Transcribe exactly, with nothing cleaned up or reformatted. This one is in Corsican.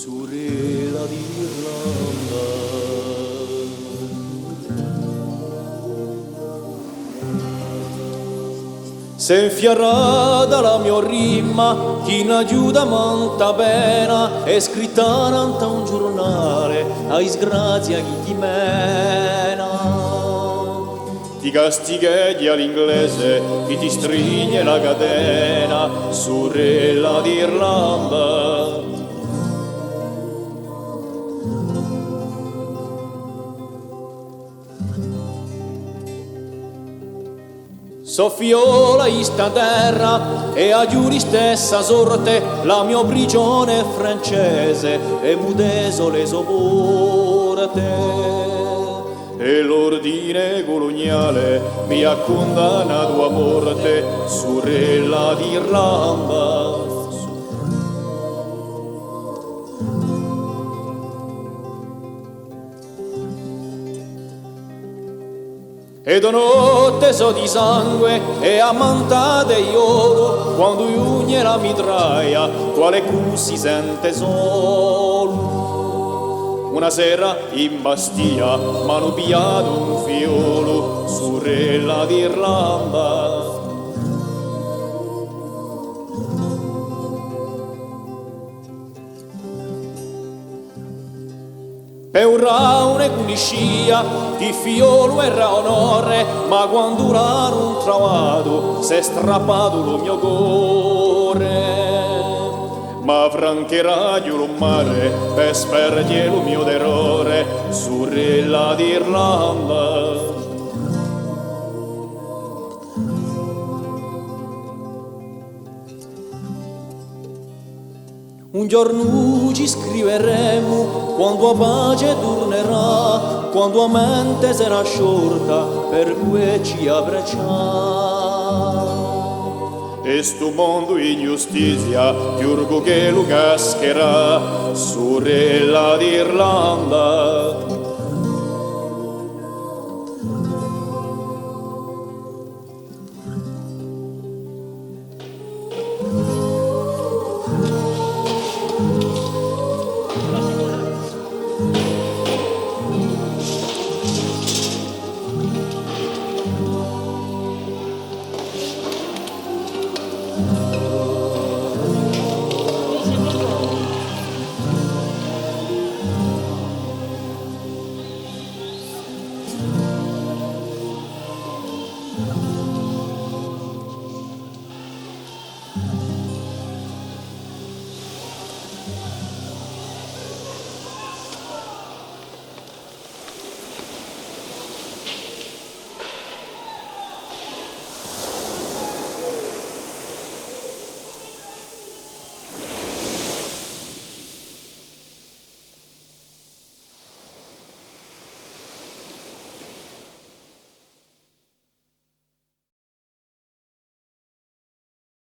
Surella d'Irlanda. S'hè infiarrata la mio rima, chì n'aghju da manta pena, hè scritta nant'à un ghjurnale, a disgrazia chì ti mena. Ti castigheghja l'inglese, chì ti strigne la catena, surella d'Irlanda. Sò fiola di sta terra è aghju listessa sorte, la mio prigione hè francese è mude sò le so porte. È l'ordine culuniale mi hà cundannatu à morte, surella d'Irlanda. È duie notte sò di sangue è a manta di oru, quandu ghjunghje la mitraglia, quale cù si sente solu. Una sera in Bastia m'anu pigliatu un figliolu, surella d'Irlanda. Pè u rà ùn ne cunniscia, chì figliolu era onore, ma quandu l'anu truvatu, s'hè strappatu lu mio core. Ma francheraghju lu mare, pè sparghje lu mio terrore, surella d'Irlanda. Un ghjornu ci scriveremu, quandu a pace turnerà, quandu a mente serà sciolta, per pudè ci abbraccià. È stu mondu d'inghjustizia, chjurgu ch'ellu cascherà, surella d'Irlanda.